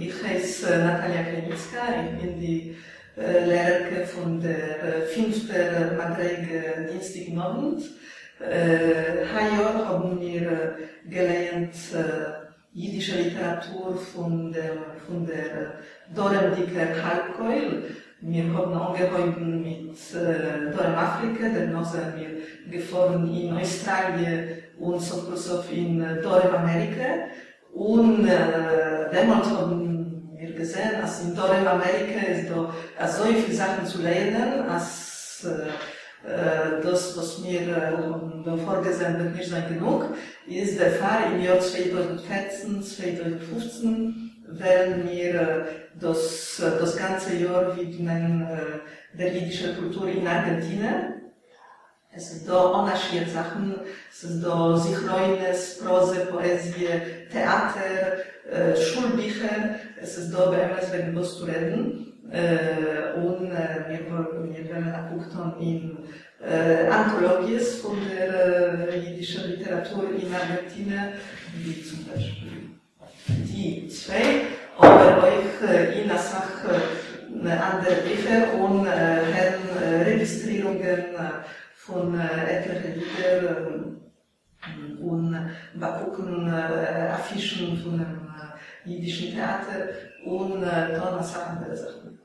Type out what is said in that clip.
איך הייס נאטאליא קריניצקא, איך בין די לערערקע פון דער פינפטער מדריגה דינסטיגן אוונט. היי יאר האבן מיר געלייענט יידישע ליטעראטור פון דעם פון דער דרומדיקער האלבקויל. מיר האבן אנגעהויבן מיט דרום אפריקע, דערנאך זענען מיר געפארן אין אויסטראליע און סוף כל סוף אין דרום אמעריקע. און דעמאלט האבן מיר געזען אז אין דרום אמעריקע איז דא אזויפיל זאכן צו לייענען אז דאס וואס מיר האבן דא פארגעזען וועט נישט זיין גענוג, איז דערפאר אין יאר 2014, 2015 וועלן מיר דאס דאס גאנצע יאר ווידמען דער יידישער קולטור אין ארגענטינע. עס איז דא אן א שיעור זאכן, עס איז דא זכרונות, פראזע, פאעזיע, טעאטער, שול ביכער, עס איז דא באמת וועגן וואס צו רעדן, און מיר וועלן א קוק טאן אין אנטאלאגיעס פון דער יידישער ליטעראטור אין ארגענטינע, ווי צום ביישפיל די צוויי, אבער אויך אין א סך אנדערע ביכער, און הערן רעגיסטרירונגען פון עטליכע לידער, און באקוקן אפישן פונעם יידישן טעאטער, און טון א סך אנדערע זאכן.